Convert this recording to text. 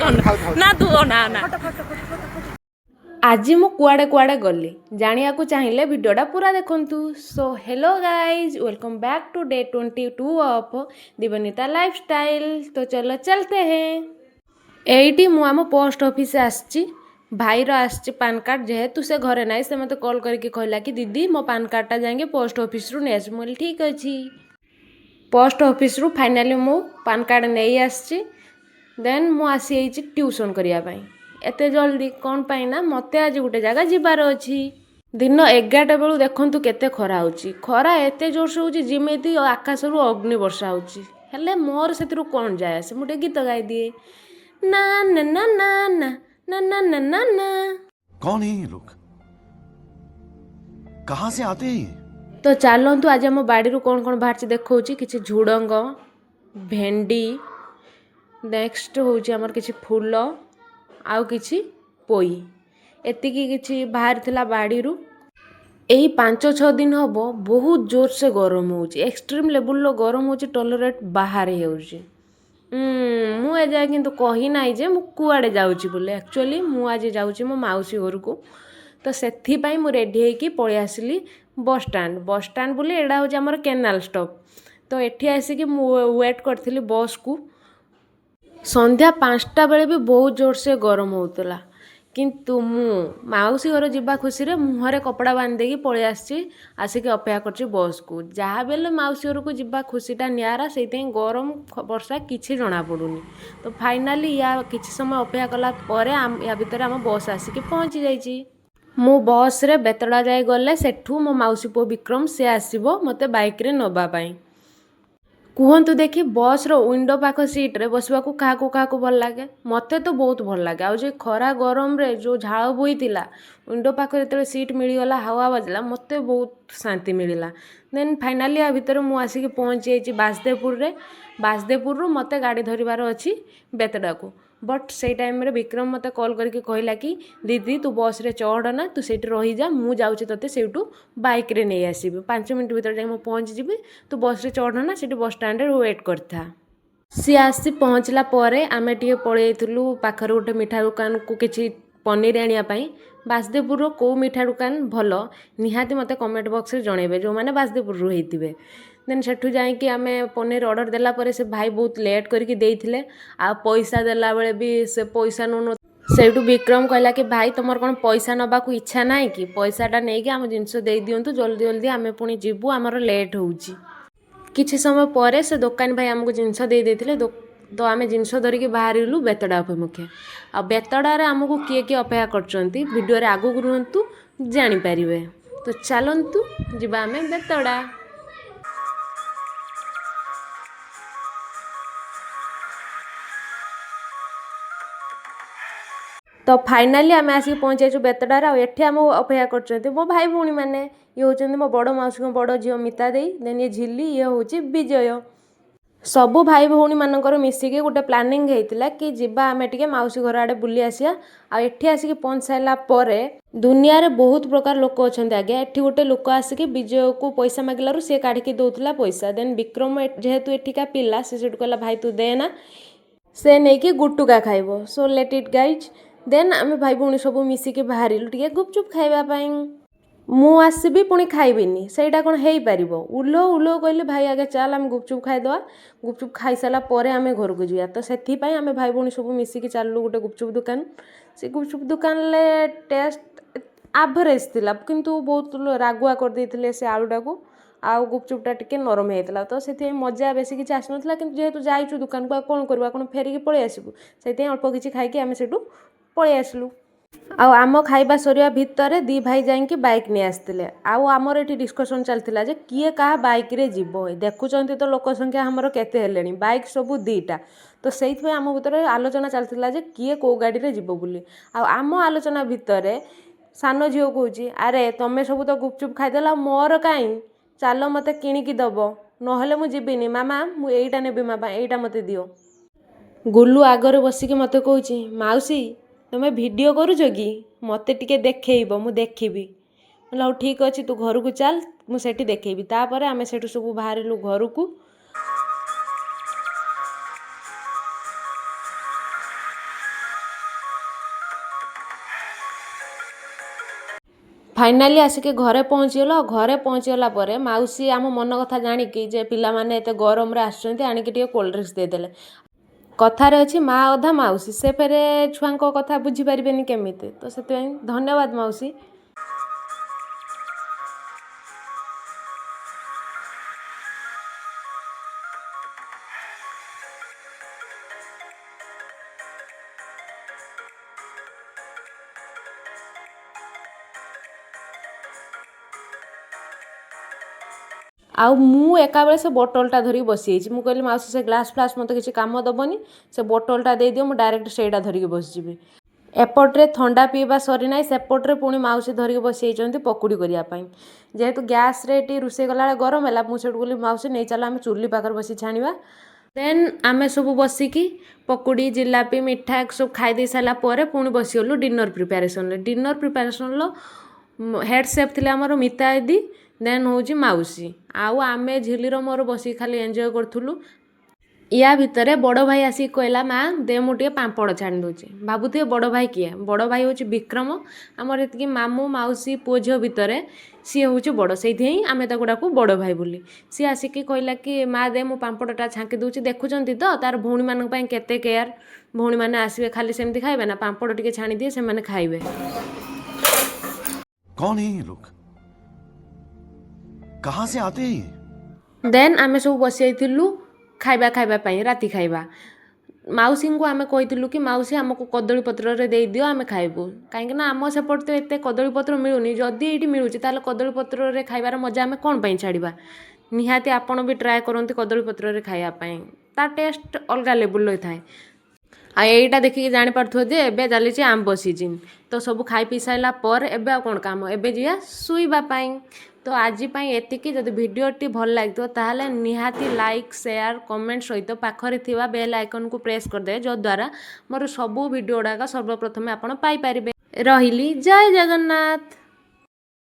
ନା ତୁ ନା ନା। ଆଜି ମୁଁ କୁଆଡ଼େ କୁଆଡ଼େ ଗଲି ଜାଣିବାକୁ ଚାହିଁଲେ ଭିଡ଼ିଓଟା ପୁରା ଦେଖନ୍ତୁ। So hello guys, welcome back to day 22 of Debnita lifestyle। ତ चलो चलते हैं। ଏଇଠି ମୁଁ ଆମ ପୋଷ୍ଟ ଅଫିସ୍ ଆସିଛି। ଭାଇର ଆସିଛି ପାନ୍ କାର୍ଡ଼। ଯେହେତୁ ସେ ଘରେ ନାହିଁ, ସେ ମୋତେ କଲ୍ କରିକି କହିଲା କି ଦିଦି, ମୋ ପାନ୍ କାର୍ଡ଼ଟା ଯାଇକି ପୋଷ୍ଟ ଅଫିସରୁ ନେଇ ଆସିବୁ। ମୁଁ କହିଲି, ଠିକ୍ ଅଛି। ପୋଷ୍ଟ ଅଫିସରୁ ଫାଇନାଲି ମୁଁ ପାନ୍ କାର୍ଡ଼ ନେଇ ଆସିଛି। ଦେନ୍ ମୁଁ ଆସିଯାଇଛି ଟ୍ୟୁସନ୍ କରିବା ପାଇଁ ଏତେ ଜଲ୍ଦି। କ'ଣ ପାଇଁ ନା ମୋତେ ଆଜି ଗୋଟେ ଜାଗା ଯିବାର ଅଛି। ଦିନ 11ଟା ବେଳୁ ଦେଖନ୍ତୁ କେତେ ଖରା ହେଉଛି। ଖରା ଏତେ ଜୋରସେ ହେଉଛି, ଯେମିତି ଆକାଶରୁ ଅଗ୍ନି ବର୍ଷା ହେଉଛି। ହେଲେ ମୋର ସେଥିରୁ କ'ଣ ଯାଏ ଆସେ? ମୁଁ ଟିକେ ଗୀତ ଗାଇଦିଏ। ନା ନା ନା ନା ନା ନା ନା ନା ନା ନା। कौन है ये लोग? कहां से आते हैं ये? ତ ଚାଲନ୍ତୁ, ଆଜି ଆମ ବାଡ଼ିରୁ କ'ଣ କ'ଣ ବାହାରିଛି ଦେଖାଉଛି। କିଛି ଝୁଡ଼ଙ୍ଗ, ଭେଣ୍ଡି, ନେକ୍ସଟ ହେଉଛି ଆମର କିଛି ଫୁଲ ଆଉ କିଛି ପୋଇ। ଏତିକି କିଛି ବାହାରିଥିଲା ବାଡ଼ିରୁ। ଏଇ 5-6 ଦିନ ହେବ ବହୁତ ଜୋରସେ ଗରମ ହେଉଛି। ଏକ୍ସଟ୍ରିମ୍ ଲେବୁଲର ଗରମ ହେଉଛି, ଟଲରେଟ୍ ବାହାରେ ହେଉଛି। ମୁଁ ଏଯାଏ କିନ୍ତୁ କହିନାହିଁ ଯେ ମୁଁ କୁଆଡ଼େ ଯାଉଛି ବୋଲି। ଆକ୍ଚୁଆଲି ମୁଁ ଆଜି ଯାଉଛି ମୋ ମାଉସୀ ଘରକୁ। ତ ସେଥିପାଇଁ ମୁଁ ରେଡ଼ି ହେଇକି ପଳେଇ ଆସିଲି ବସଷ୍ଟାଣ୍ଡ। ବସଷ୍ଟାଣ୍ଡ ବୋଲି ଏଇଟା ହେଉଛି ଆମର କେନାଲ ଷ୍ଟପ୍। ତ ଏଠି ଆସିକି ମୁଁ ୱେଟ୍ କରିଥିଲି ବସ୍କୁ। ସନ୍ଧ୍ୟା 5ଟା ବେଳେ ବି ବହୁତ ଜୋରସେ ଗରମ ହେଉଥିଲା, କିନ୍ତୁ ମୁଁ ମାଉସୀ ଘର ଯିବା ଖୁସିରେ ମୁହଁରେ କପଡ଼ା ବାନ୍ଧି ଦେଇକି ପଳେଇ ଆସିଛି। ଆସିକି ଅପେକ୍ଷା କରିଛି ବସ୍କୁ। ଯାହା ବି ହେଲେ ମାଉସୀ ଘରକୁ ଯିବା ଖୁସିଟା ନିଆରା। ସେଇଥିପାଇଁ ଗରମ, ବର୍ଷା କିଛି ଜଣାପଡ଼ୁନି। ତ ଫାଇନାଲି ୟା କିଛି ସମୟ ଅପେକ୍ଷା କଲା ପରେ ୟା ଭିତରେ ଆମ ବସ୍ ଆସିକି ପହଞ୍ଚି ଯାଇଛି। ମୁଁ ବସ୍ରେ ବେତଡ଼ା ଯାଏ ଗଲେ ସେଠୁ ମୋ ମାଉସୀ ପୁଅ ବିକ୍ରମ, ସେ ଆସିବ ମୋତେ ବାଇକ୍ରେ ନେବା ପାଇଁ। କୁହନ୍ତୁ ଦେଖି, ବସ୍ର ୱିଣ୍ଡୋ ପାଖ ସିଟ୍ରେ ବସିବାକୁ କାହାକୁ କାହାକୁ ଭଲ ଲାଗେ? ମୋତେ ତ ବହୁତ ଭଲ ଲାଗେ। ଆଉ ଯେ ଖରା ଗରମରେ ଯେଉଁ ଝାଳ ବୋହିଥିଲା, ୱିଣ୍ଡୋ ପାଖରେ ଯେତେବେଳେ ସିଟ୍ ମିଳିଗଲା, ହାୱା ବାଜିଲା, ମୋତେ ବହୁତ ଶାନ୍ତି ମିଳିଲା। ଦେନ୍ ଫାଇନାଲି ୟା ଭିତରେ ମୁଁ ଆସିକି ପହଞ୍ଚି ଯାଇଛି ବାସଦେବପୁରରେ। ବାସଦେବପୁରରୁ ମୋତେ ଗାଡ଼ି ଧରିବାର ଅଛି ବେତଡ଼ାକୁ। ବଟ୍ ସେଇ ଟାଇମ୍ରେ ବିକ୍ରମ ମୋତେ କଲ୍ କରିକି କହିଲା କି ଦିଦି, ତୁ ବସ୍ରେ ଚଢ଼ନା, ତୁ ସେଇଠି ରହିଯା, ମୁଁ ଯାଉଛି, ତୋତେ ସେଇଠୁ ବାଇକ୍ରେ ନେଇ ଆସିବି। 5 ମିନିଟ୍ ଭିତରେ ଯାଇ ମୁଁ ପହଞ୍ଚିଯିବି। ତୁ ବସ୍ରେ ଚଢ଼ନା, ସେଇଠି ବସ୍ ଷ୍ଟାଣ୍ଡରେ ୱେଟ୍ କରିଥା। ସିଏ ଆସି ପହଞ୍ଚିଲା ପରେ ଆମେ ଟିକେ ପଳେଇ ଯାଇଥିଲୁ ପାଖରେ ଗୋଟେ ମିଠା ଦୋକାନକୁ କିଛି ପନିର ଆଣିବା ପାଇଁ। ବାସଦେବପୁରର କେଉଁ ମିଠା ଦୋକାନ ଭଲ, ନିହାତି ମୋତେ କମେଣ୍ଟ ବକ୍ସରେ ଜଣେଇବେ, ଯେଉଁମାନେ ବାସଦେବପୁରରୁ ହେଇଥିବେ। ଦେନ୍ ସେଠୁ ଯାଇକି ଆମେ ପନିର ଅର୍ଡ଼ର ଦେଲା ପରେ ସେ ଭାଇ ବହୁତ ଲେଟ୍ କରିକି ଦେଇଥିଲେ। ଆଉ ପଇସା ଦେଲାବେଳେ ବି ସେ ପଇସା ନଉନ। ସେଇଠୁ ବିକ୍ରମ କହିଲା କି ଭାଇ, ତୁମର କ'ଣ ପଇସା ନେବାକୁ ଇଚ୍ଛା ନାହିଁ କି? ପଇସାଟା ନେଇକି ଆମ ଜିନିଷ ଦେଇଦିଅନ୍ତୁ ଜଲ୍ଦି ଜଲ୍ଦି, ଆମେ ପୁଣି ଯିବୁ, ଆମର ଲେଟ୍ ହେଉଛି। କିଛି ସମୟ ପରେ ସେ ଦୋକାନୀ ଭାଇ ଆମକୁ ଜିନିଷ ଦେଇ ଦେଇଥିଲେ। ତ ଆମେ ଜିନିଷ ଧରିକି ବାହାରିଲୁ ବେତଡ଼ା ଅଭିମୁଖେ। ଆଉ ବେତଡ଼ାରେ ଆମକୁ କିଏ କିଏ ଅପେକ୍ଷା କରିଛନ୍ତି, ଭିଡ଼ିଓରେ ଆଗକୁ ରୁହନ୍ତୁ, ଜାଣିପାରିବେ। ତ ଚାଲନ୍ତୁ ଯିବା ଆମେ ବେତଡ଼ା। ତ ଫାଇନାଲି ଆମେ ଆସିକି ପହଞ୍ଚିଯାଇଛୁ ବେତଡ଼ାରେ। ଆଉ ଏଠି ଆମକୁ ଅପେକ୍ଷା କରିଛନ୍ତି ମୋ ଭାଇ ଭଉଣୀମାନେ। ଇଏ ହେଉଛନ୍ତି ମୋ ବଡ଼ ମାଉସୀଙ୍କ ବଡ଼ ଝିଅ ମିତା ଦେଇ, ଦେନ୍ ଇଏ ଝିଲି, ଇଏ ହେଉଛି ବିଜୟ। ସବୁ ଭାଇ ଭଉଣୀମାନଙ୍କର ମିଶିକି ଗୋଟେ ପ୍ଲାନିଂ ହେଇଥିଲା କି ଯିବା ଆମେ ଟିକେ ମାଉସୀ ଘର ଆଡ଼େ ବୁଲି ଆସିବା। ଆଉ ଏଠି ଆସିକି ପହଞ୍ଚି ସାରିଲା ପରେ, ଦୁନିଆରେ ବହୁତ ପ୍ରକାର ଲୋକ ଅଛନ୍ତି ଆଜ୍ଞା। ଏଠି ଗୋଟେ ଲୋକ ଆସିକି ବିଜୟକୁ ପଇସା ମାଗିଲାରୁ ସିଏ କାଢ଼ିକି ଦେଉଥିଲା ପଇସା। ଦେନ୍ ବିକ୍ରମ ଯେହେତୁ ଏଠିକା ପିଲା, ସେ ସେଠୁ କହିଲା, ଭାଇ, ତୁ ଦେ ନା, ସେ ନେଇକି ଗୁଟୁକା ଖାଇବ। So let it guys। Then ଆମେ ଭାଇ ଭଉଣୀ ସବୁ ମିଶିକି ବାହାରିଲୁ ଟିକେ ଗୁପଚୁପ୍ ଖାଇବା ପାଇଁ। ମୁଁ ଆସିବି ପୁଣି ଖାଇବିନି, ସେଇଟା କ'ଣ ହେଇପାରିବ? ଓହ୍ଲୋ ଓହ୍ଲୋ କହିଲି, ଭାଇ ଆଗେ ଚାଲ, ଆମେ ଗୁପଚୁପ୍ ଖାଇଦେବା। ଗୁପଚୁପ୍ ଖାଇସାରିଲା ପରେ ଆମେ ଘରକୁ ଯିବା। ତ ସେଥିପାଇଁ ଆମେ ଭାଇ ଭଉଣୀ ସବୁ ମିଶିକି ଚାଲିଲୁ ଗୋଟେ ଗୁପଚୁପ୍ ଦୋକାନ। ସେ ଗୁପଚୁପ୍ ଦୋକାନରେ ଟେଷ୍ଟ ଆଭରେଜ୍ ଥିଲା, କିନ୍ତୁ ବହୁତ ରାଗୁଆ କରିଦେଇଥିଲେ ସେ ଆଳୁଟାକୁ ଆଉ ଗୁପଚୁପ୍ଟା ଟିକେ ନରମ ହେଇଯାଇଥିଲା। ତ ସେଥିପାଇଁ ମଜା ବେଶୀ କିଛି ଆସିନଥିଲା। କିନ୍ତୁ ଯେହେତୁ ଯାଇଛୁ ଦୋକାନକୁ, ଆଉ କ'ଣ କରିବୁ? ଆଉ କ'ଣ ଫେରିକି ପଳେଇ ଆସିବୁ? ସେଥିପାଇଁ ଅଳ୍ପ କିଛି ଖାଇକି ଆମେ ସେଇଠୁ ପଳେଇ ଆସିଲୁ। ଆଉ ଆମ ଖାଇବା ସରିବା ଭିତରେ ଦୁଇ ଭାଇ ଯାଇକି ବାଇକ୍ ନେଇ ଆସିଥିଲେ। ଆଉ ଆମର ଏଠି ଡିସ୍କସନ୍ ଚାଲିଥିଲା ଯେ କିଏ କାହା ବାଇକ୍ରେ ଯିବ। ଦେଖୁଛନ୍ତି ତ ଲୋକ ସଂଖ୍ୟା ଆମର କେତେ ହେଲେଣି, ବାଇକ୍ ସବୁ ଦୁଇଟା। ତ ସେଇଥିପାଇଁ ଆମ ଭିତରେ ଆଲୋଚନା ଚାଲିଥିଲା ଯେ କିଏ କେଉଁ ଗାଡ଼ିରେ ଯିବ ବୋଲି। ଆଉ ଆମ ଆଲୋଚନା ଭିତରେ ସାନ ଝିଅ କହୁଛି, ଆରେ ତମେ ସବୁ ତ ଗୁପଚୁପ୍ ଖାଇଦେଲ, ଆଉ ମୋର କାହିଁ? ଚାଲ, ମୋତେ କିଣିକି ଦେବ, ନହେଲେ ମୁଁ ଯିବିନି। ମାମା, ମୁଁ ଏଇଟା ନେବି, ମାମା, ଏଇଟା ମୋତେ ଦିଅ। ଗୁଲୁ ଆଗରେ ବସିକି ମୋତେ କହୁଛି, ମାଉସୀ, ତୁମେ ଭିଡ଼ିଓ କରୁଛ କି? ମୋତେ ଟିକେ ଦେଖେଇବ, ମୁଁ ଦେଖିବି। କହିଲି, ହଉ ଠିକ୍ ଅଛି, ତୁ ଘରକୁ ଚାଲ, ମୁଁ ସେଠି ଦେଖେଇବି। ତାପରେ ଆମେ ସେଠୁ ସବୁ ବାହାରିଲୁ ଘରକୁ। ଫାଇନାଲି ଆସିକି ଘରେ ପହଞ୍ଚିଗଲୁ। ଆଉ ଘରେ ପହଞ୍ଚିଗଲା ପରେ ମାଉସୀ ଆମ ମନ କଥା ଜାଣିକି ଯେ ପିଲାମାନେ ଏତେ ଗରମରେ ଆସୁଛନ୍ତି, ଆଣିକି ଟିକେ କୋଲ୍ଡ ଡ୍ରିଙ୍କସ୍ ଦେଇଦେଲେ। କଥାରେ ଅଛି, ମା ଅଧା ମାଉସୀ। ସେ ଫେରେ ଛୁଆଙ୍କ କଥା ବୁଝିପାରିବେନି କେମିତି? ତ ସେଥିପାଇଁ ଧନ୍ୟବାଦ ମାଉସୀ। ଆଉ ମୁଁ ଏକାବେଳେ ସେ ବୋଟଲଟା ଧରିକି ବସିଯାଇଛି। ମୁଁ କହିଲି, ମାଉସୀ, ସେ ଗ୍ଲାସ୍ ଫ୍ଲାସ୍ ମୋତେ କିଛି କାମ ଦେବନି, ସେ ବୋଟଲଟା ଦେଇଦିଅ, ମୁଁ ଡାଇରେକ୍ଟ ସେଇଟା ଧରିକି ବସିଯିବି। ଏପଟରେ ଥଣ୍ଡା ପିଇବା ସରିନାହିଁ, ସେପଟରେ ପୁଣି ମାଉସୀ ଧରିକି ବସିଯାଇଛନ୍ତି ପକୁଡ଼ି କରିବା ପାଇଁ। ଯେହେତୁ ଗ୍ୟାସ୍ରେ ଏଠି ରୋଷେଇ କଲାବେଳେ ଗରମ ହେଲା, ମୁଁ ସେଠୁ କହିଲି, ମାଉସୀ, ନେଇ ଚାଲ, ଆମେ ଚୁଲି ପାଖରେ ବସି ଛାଣିବା। ଦେନ୍ ଆମେ ସବୁ ବସିକି ପକୁଡ଼ି, ଜିଲାପି, ମିଠା ସବୁ ଖାଇ ଦେଇ ସାରିଲା ପରେ ପୁଣି ବସିଗଲୁ ଡିନର୍ ପ୍ରିପାରେସନ୍ରେ। ଡିନର୍ ପ୍ରିପାରେସନ୍ର ହେଡ଼୍ ସେଫ୍ ଥିଲେ ଆମର ମିତା ଦିଦି, ଦେନ୍ ହେଉଛି ମାଉସୀ, ଆଉ ଆମେ ଝିଲିର ମୋର ବସିକି ଖାଲି ଏନ୍ଜୟ କରୁଥିଲୁ। ୟା ଭିତରେ ବଡ଼ ଭାଇ ଆସିକି କହିଲା, ମା ଦେ, ମୁଁ ଟିକେ ପାମ୍ପଡ଼ ଛାଣି ଦେଉଛି। ଭାବୁଥିବେ ବଡ଼ ଭାଇ କିଏ? ବଡ଼ ଭାଇ ହେଉଛି ବିକ୍ରମ। ଆମର ଏତିକି ମାମୁଁ ମାଉସୀ ପୁଅ ଝିଅ ଭିତରେ ସିଏ ହେଉଛି ବଡ଼, ସେଇଥିପାଇଁ ଆମେ ତାକୁ ଡାକୁ ବଡ଼ ଭାଇ ବୋଲି। ସିଏ ଆସିକି କହିଲା କି, ମା ଦେ, ମୁଁ ପାମ୍ପଡ଼ଟା ଛାଙ୍କି ଦେଉଛି। ଦେଖୁଛନ୍ତି ତ ତାର ଭଉଣୀମାନଙ୍କ ପାଇଁ କେତେ କେୟାର। ଭଉଣୀମାନେ ଆସିବେ, ଖାଲି ସେମିତି ଖାଇବେ ନା? ପାମ୍ପଡ଼ ଟିକେ ଛାଣିଦିଏ, ସେମାନେ ଖାଇବେ। कौन है ये लोग? कहां से आते हैं ये? ଦେନ୍ ଆମେ ସବୁ ବସିଯାଇଥିଲୁ ଖାଇବା ଖାଇବା ପାଇଁ, ରାତି ଖାଇବା। ମାଉସୀଙ୍କୁ ଆମେ କହିଥିଲୁ କି ମାଉସୀ, ଆମକୁ କଦଳୀ ପତ୍ରରେ ଦେଇଦିଅ, ଆମେ ଖାଇବୁ। କାହିଁକିନା ଆମ ସେପଟେ ତ ଏତେ କଦଳୀ ପତ୍ର ମିଳୁନି। ଯଦି ଏଇଠି ମିଳୁଛି, ତାହେଲେ କଦଳୀ ପତ୍ରରେ ଖାଇବାର ମଜା ଆମେ କ'ଣ ପାଇଁ ଛାଡ଼ିବା? ନିହାତି ଆପଣ ବି ଟ୍ରାଏ କରନ୍ତି କଦଳୀ ପତ୍ରରେ ଖାଇବା ପାଇଁ, ତା ଟେଷ୍ଟ ଅଲଗା ଲେବୁଲ୍ର ଥାଏ। ଆଉ ଏଇଟା ଦେଖିକି ଜାଣିପାରୁଥିବ ଯେ ଏବେ ଚାଲିଛି ଆମ୍ବ ସିଜିନ୍। ତ ସବୁ ଖାଇ ପିଇ ସାରିଲା ପରେ ଏବେ ଆଉ କ'ଣ କାମ? ଏବେ ଯିବା ଶୋଇବା ପାଇଁ। ତ ଆଜି ପାଇଁ ଏତିକି। ଯଦି ଭିଡ଼ିଓଟି ଭଲ ଲାଗିଥିବ, ତାହେଲେ ନିହାତି ଲାଇକ୍, ସେୟାର, କମେଣ୍ଟ ସହିତ ପାଖରେ ଥିବା ବେଲ୍ ଆଇକନ୍କୁ ପ୍ରେସ୍ କରିଦେବେ, ଯଦ୍ୱାରା ମୋର ସବୁ ଭିଡ଼ିଓ ଗୁଡ଼ାକ ସର୍ବପ୍ରଥମେ ଆପଣ ପାଇପାରିବେ। ରହିଲି, ଜୟ ଜଗନ୍ନାଥ।